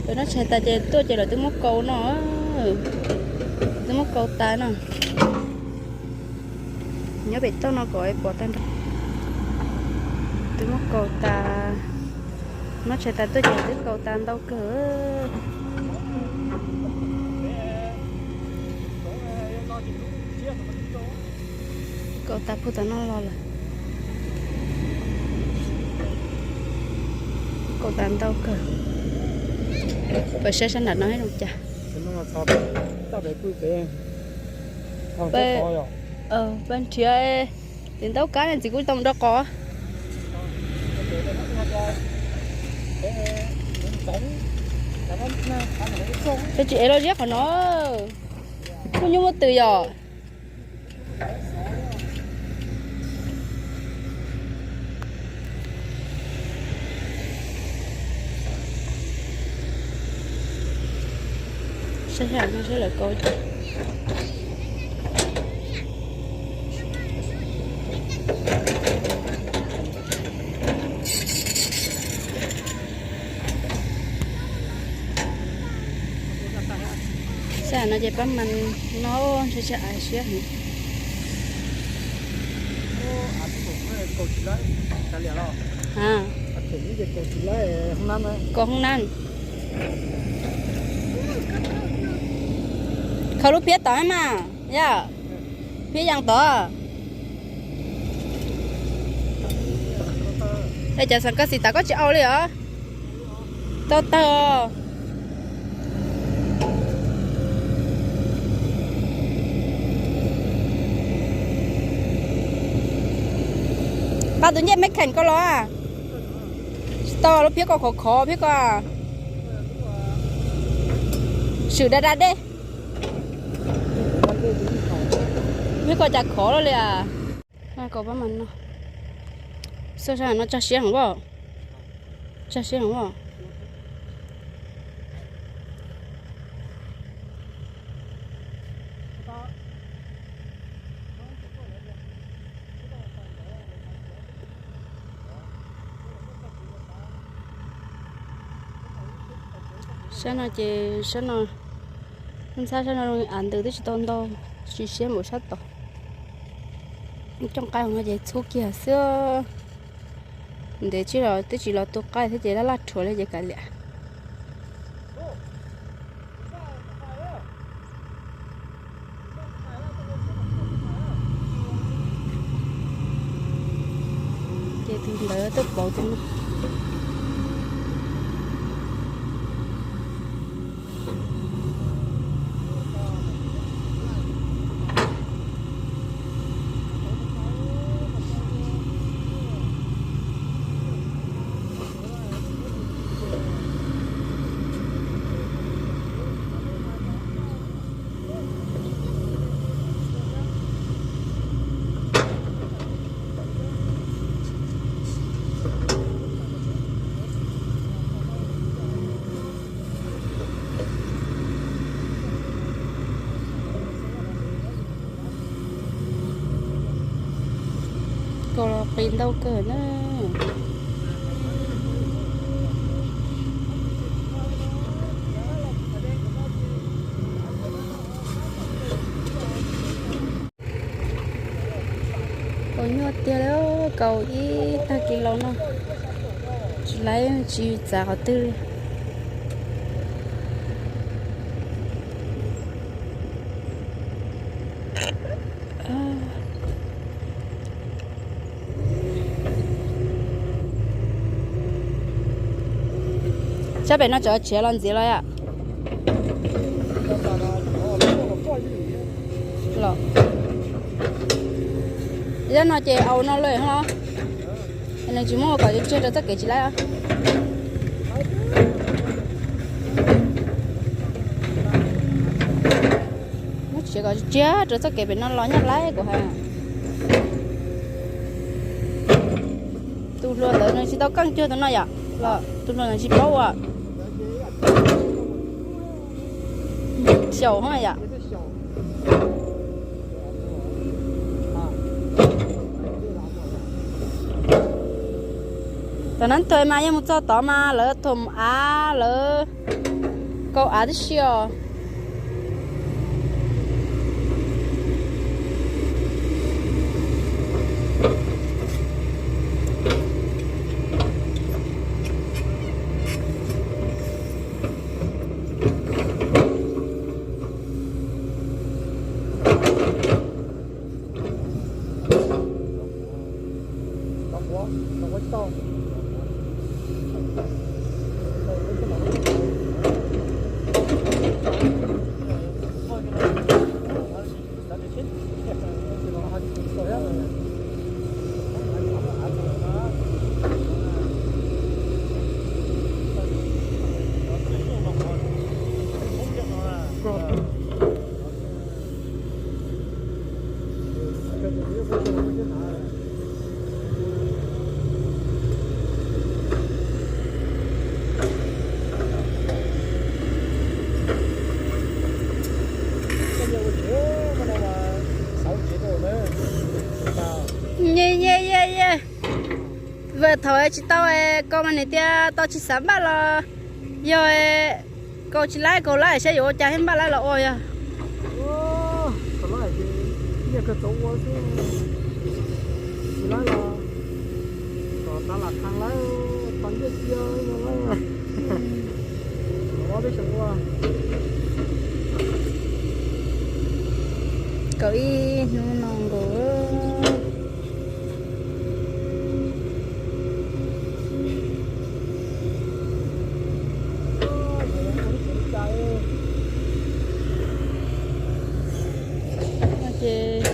Lawv noj tshais tas ces tuaj ces lawv twb muab kaus no, twb muab kaus tas no. Nyob pem toj no kom pom tag nrho. Twb muab kaus tas, noj tshais tas tuaj ces twb kaus tas ntau kawg. Kaus tas puag tom no los lawm. Kaus tas ntau kawg. Pab saib sab nram no zoo cas. Pab nrhiav tiv ntaub kab ne, txiv kuj tau mus rau qos. Peb tsis ev los ziab qhov no. Muaj nyuj muaj twm yom. Saib sab no saib lawv kaus. Sab no ces pab mas no ntshe tsis hais siab heev. Kaus hoob nab. Khaws lub phiab tod mas yom, phiab yas tod. Es cov xeem koj xim tas koj tsis au li os. Tau tawg. Nqa tus ncej me kheem ko los. Tsis tau lub phiab ko khov khov phiab ko. Swm da da dej. Phiab ko cas khov loj li as. Kaus pab mas no. Xab sab no tsag siab heev as. Tsag siab heev as. Sab no ces sab no, ntxhab sab no av ntws twb tsis tau ntau, tsis siab npaum sab tod. Cooj qaib no ces txhub kiag xwb. Ntev tsis los twb tsis los tu qaib thiab ces laj laj rhuav li ces kav liam. Ces tus ntawd tuaj pauv tus no. Kaus los qis ntau kawg na. Kaus nyuaj tiag li, kaus ib tag kis laus no, tsis laib tsis txav qhov twg li. Sab pem no tseem tshiav los ntxiv los yom. Los, zaj no ces au no lawm los, nws tsis muab kom tsiag rau txoj kev tsis laib. Muab tsiav kom tsiag rau txoj kev pem no los nyaj laib kuv hais. Tus hluas ntawd nws tsis tau keej cuag tus no yom, los tus hluas ntawd tsis paub ua. Xyaum hos yom. Tom Nab Thuam mas yog mus txog tod mas lawv thuam av lawv Kau av tib si os. Ye ye ye ye. Vam thaum tsis tau, kau mas nws tias tau tsis xav npaj los yog kau tsis laib, kau laib saib yuav ua cas thiaj npaj laib los ua yog. Nyiaj kawg txaus ua xwb, tsis laib los kom tav lam khas lawm, tau nyiaj cia no. Kaum ib hnub no nkaus. Ces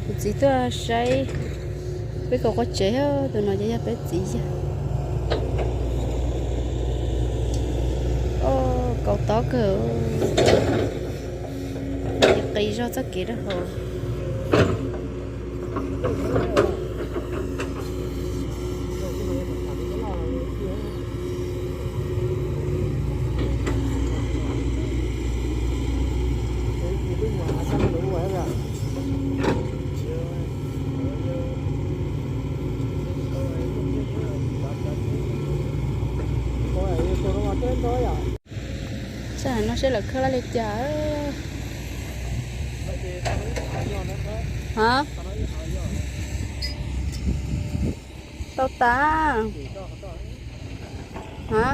kuv txiv tuaj saib peb kaus quav tsev, tus no ces yog peb txiv yawg. Kaus tob kawg, qis zog txoj kev rau hauv. Sab no seb lawv khawb laj li cas. Ha? Tau tas. Ha?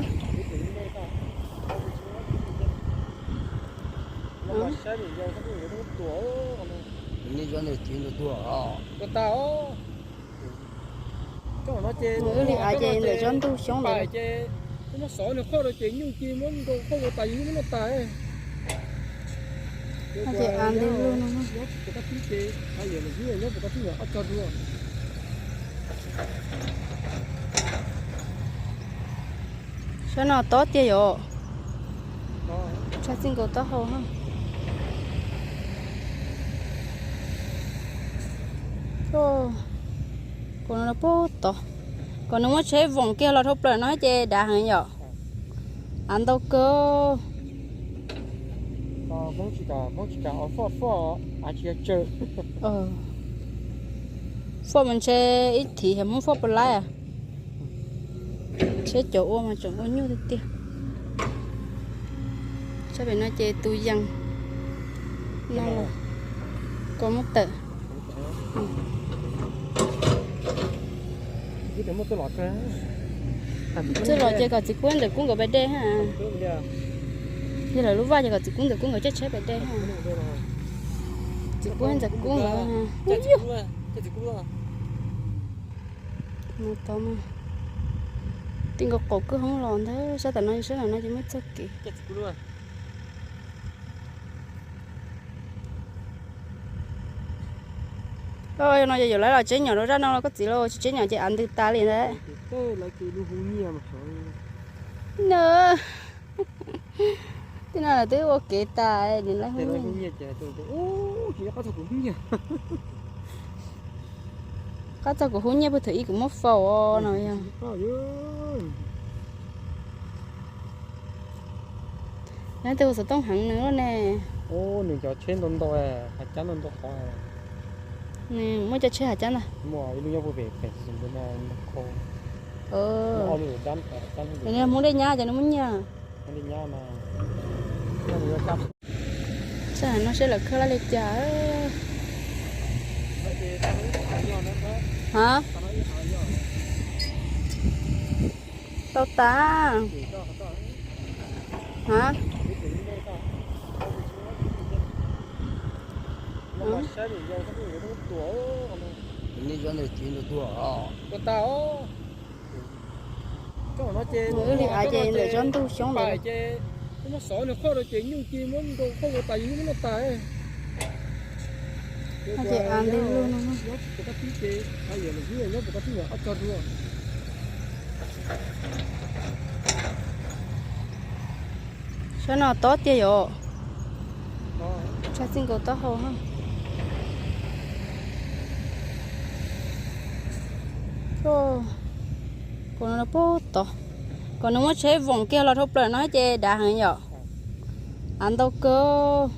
Wb li av ces ntawm tsob ntug xyoob ntawd. Ces muab xov nws qhoj rau ces nyuj ci muab nkaus qhoj ua tas yus yeej muab noj tas. Ces av ntws lug no. Sab no tob tiag yom. Tshaj txij nkaus taub hau. Kom no pug tod, kom nws muab tsheb voom kiag los dhau plaws no ces dav heev yom. Av ntau kawg. Foj mas ntshe ib thim hais Hmoob foj puas laib. Tsheb cov ua mas tseem ua nyuaj tiag tiag. Sab pem no ces tus yees no los kom muab tawm. Txwj los ces kom txiv kub ntxawm kub nkawd pais de ha. Yog lawv lub vaj ces kom txiv kub ntxawm kub nkawd caij tsheb pais de ha. Txiv kub ntxawm kub nkawd. Tau, tij nkaus qaum kwj hoob los ntag, sab tam no sab tam no ces muaj txoj kev. No yog yuav lawv los tseb nyom rau zaj no los koj txiv los tsis tseb nyom ces av ntws tas li ntag. No, tej no lawv twb ua kev tas, nws lawv hu nyiaj. Qab txog kuv hu nyiaj puag thaum ib kuv muab faus no yog. Nab tej hu xov tooj heev nws loj ne. Nws cov tsheb ntau ntau, hav cab ntau ntau qhov. Nws muaj cov tsheb hav cab ntag. Nws Hmoob Dej Nyab ces nws muaj nyiaj. Saib no seb lawv khawb laj li cas. Ha? Tau tas. Ha? Wb li av ces ntawm tsob ntug xyoob ntawd. Ces muab xov nws qhoj rau ces nyuj ci muab nrau qhoj ua tas yus nyuj muab noj tas. Ces av ntws lug no. Sab no tob tiag yom. Tshaj txij nkaus taub hau. Kuv no pub tod, kom nws muab tsheb voom kiag los dhau plaws no ces dav heev yom. Av ntau kawg.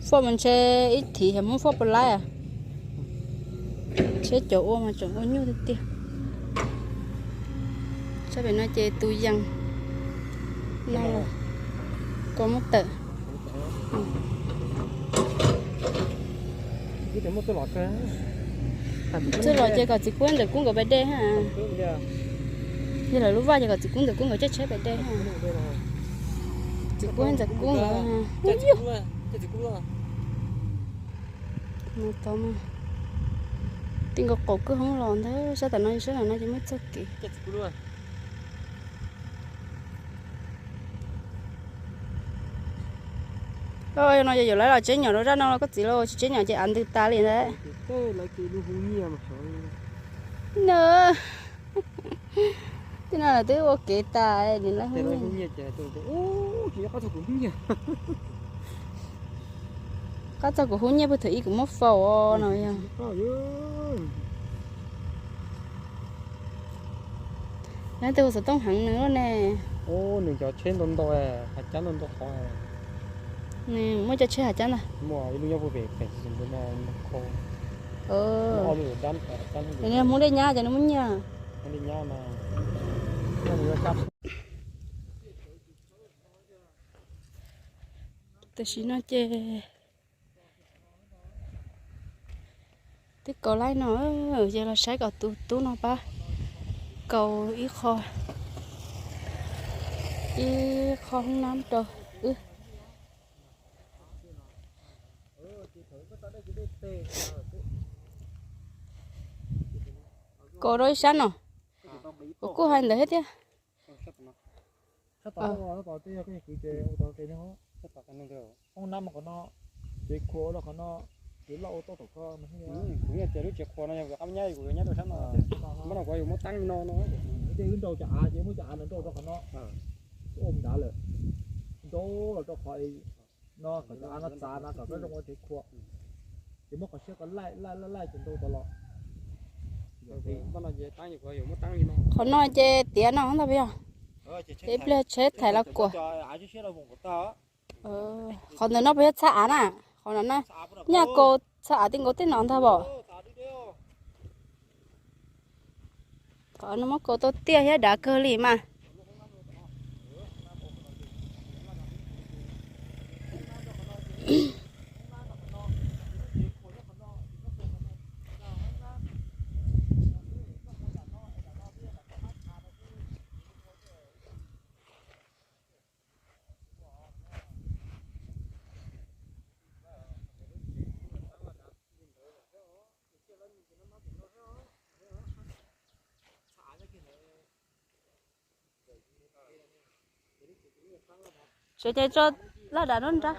Foj mas ntshe ib thim xyov muab foj puas laib. Tsheb cov ua mas tseem ua nyuj tiag tiag. Sab pem no ces tus yees no los kom muab tawm. Txwj los ces kom txiv kub ntxawm kub nkawd pais de ha. Yog lawv lub vaj ces kom txiv kub ntxawm kub nkawd caij tsheb pais de ha. Txiv kub ntxawm kub nkawd. Tau, tij nkaus qaum kwj hoob los ntag, sab tam no sab tam no ces muaj txoj kev. Yog no yog yuav lawv los tseb nyom rau zaj no los koj txiv los tsis tseb nyom ces av ntws tas li ntag. No, tej no lawv twb ua kev tas nws lawv. Qab txog kuv hu nyiaj pug thaum ib kuv muab faus no yog. Nyob tej hu xov tooj heev nws lub ne. Nws cov tsheb ntau ntau, hav cab ntau ntau qhov. Nws muaj cov tsheb hav cab ntag. Nws hmoov dej nyab ces nws muaj nyiaj. Tam sim no ces twb kaus laib no, ces los saib kom tus tub no pab kaus ib qho, ib qho hoob nab rau wb. Kaus rau ib sab no, kuv kuj hais ntawd thiab tiag. Hoob nab qhov no, tsev qhua rau qhov no, tsev loj ua tau tom ko. Kuv yeej tias lub tsev qhua no yog kuv qab nyab kuv yuav nyab rau sab no, muab no kuv yuav muab teeb no no. Tej wb nrau cov av ces muab cov av no nrau rau qhov no, ua nrad lawm, nrau los rau qhov no kom cov av no txav no kom zoo ua tsev qhua. Ces muab qhov siab ko laij laij laij ces nrau tod los. Qhov no ces tiav no ntag puas yog? Ib pliag tsheb thaiv los kuam. Qhov ntawm no puas yog txhab av na? Qhov no na, nyaj kaus txhab av tij nkaus tej no ntag pom. Qhov no muab kaus tau tiaj thiab dav kawg li mas. Sawv cev tso laj dam nruab nrab.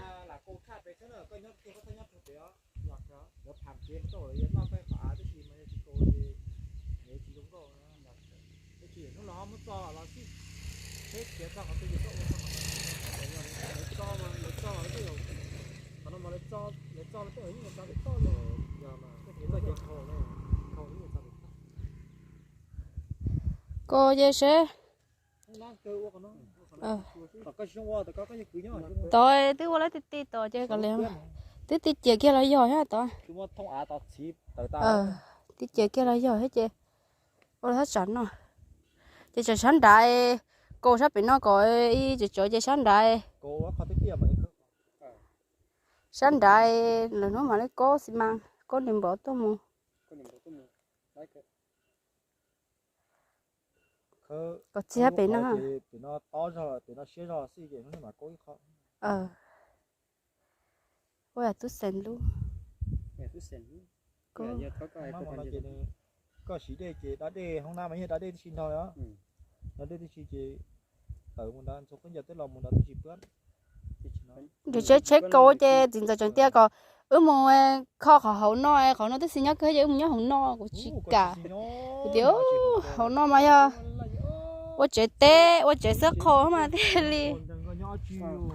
Ko ces seb. Tod twb ua lawv ti ti tod ces kom li twb ti ciam kiag los yog thiab tod. Tib cia kiag los yog thiab ces ua los thaj tsam no. Ces tsam sab nrad, kaus sab pem no kom ib tsov tsov ces sab nrad. Sab nrad lwm hnub mam li kaub xi mas, kaub nws npov tuaj mus. Kom txi sab pem no. Ua tub xeem lub. Koj siv dej ces da dej hoob nab mas yog da dej tib si nrog os. Da dej tib si ces tawm mus nrad ntxhua khaub ncaws twb los mus nrad tib si pab. Nrhiav tsheb, tsheb kaus ces txiv ntxawm tseem tias kom wb mus kho qhov hauv no, qhov no twb xis nyob kawg ces wb mus nyob hauv no kuv tsis kam. Kuv tias hauv no mas yog ua tsev teb ua tsev xab qhau mas thiaj li,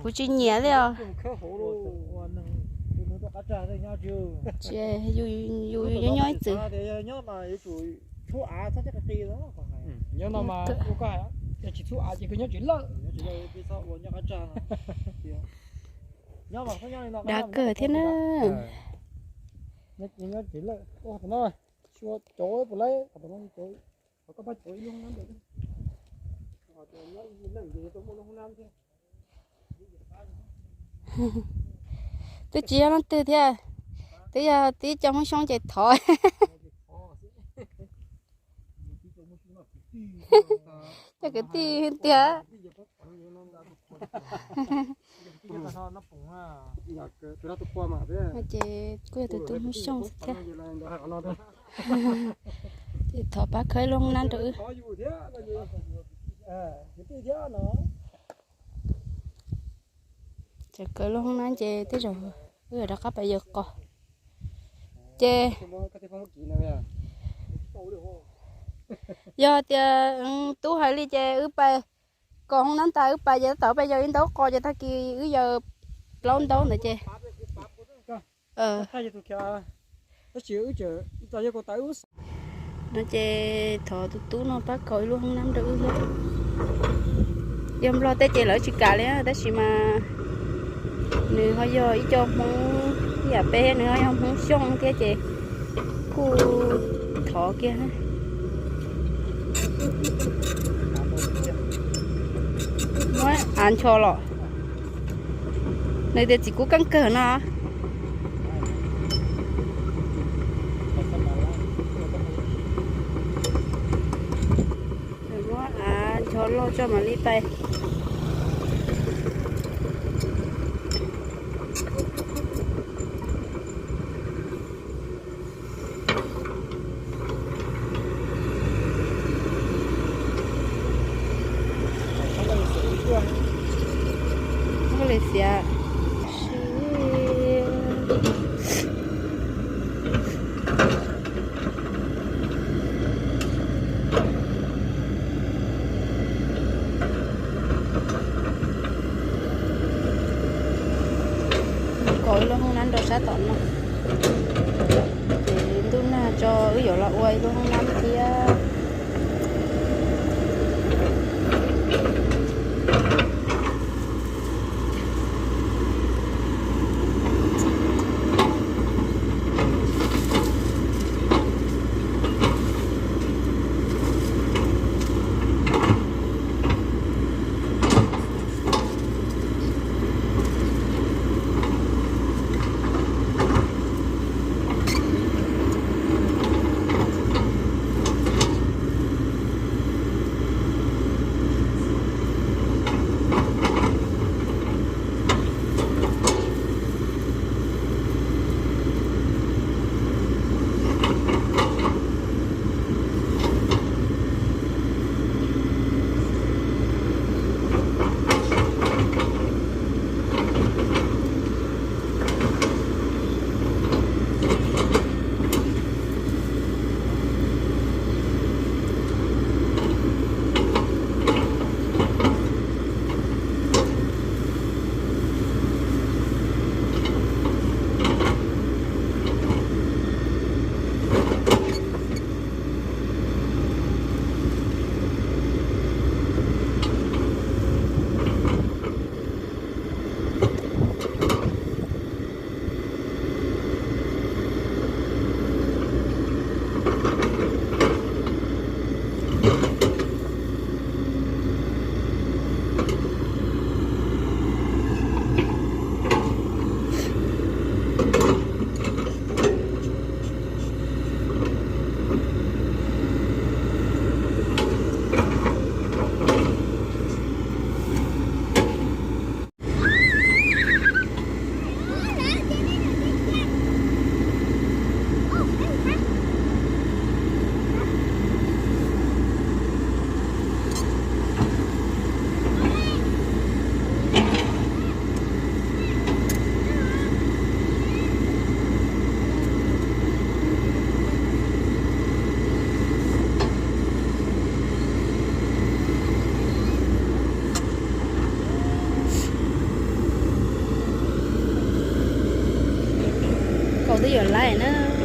kuv tsis nyiam li os. Yus nyob nyob ib txwm. Dav kawg thiab na. Twb tsis yog leej twg thiab, twb yog tib co Hmoob Xyooj ces thov. Cov kwv tij tiag. Ces kuj yog tus tub Hmoob Xyooj xwb thiab. Ces thov pab khawb ib lub hoob nab rau wb. Ces khawb lub hoob nab ces tej zaum wb yuav rov qab pais yaws qos. Ces yog tias tub hais li ces wb pais kos hoob nab tas wb pais ces tab tom pais yaws ib ntaub qos ces tag kis wb yaws plaub ntaub ntawd ces. No ces thov tus tub no pab kos ib lub hoob nab rau wb thiab. Yog Nplog tej ces lawv tsis kam li tab sis mas nws ho yog ib co Hmoob ib yam peb, nws ho yog Hmoob Xyooj thiab ces kuj thov kiag. Muab av ncho los. Nws tias txiv kub keej kawg no. Muab av ncho loj tso mam li pais. Ua li xiav. Kos ib lub hoob nab rau sab tom no. Ces ntuj nag tso wb yuav los ua ib lub hoob nab thiab. na.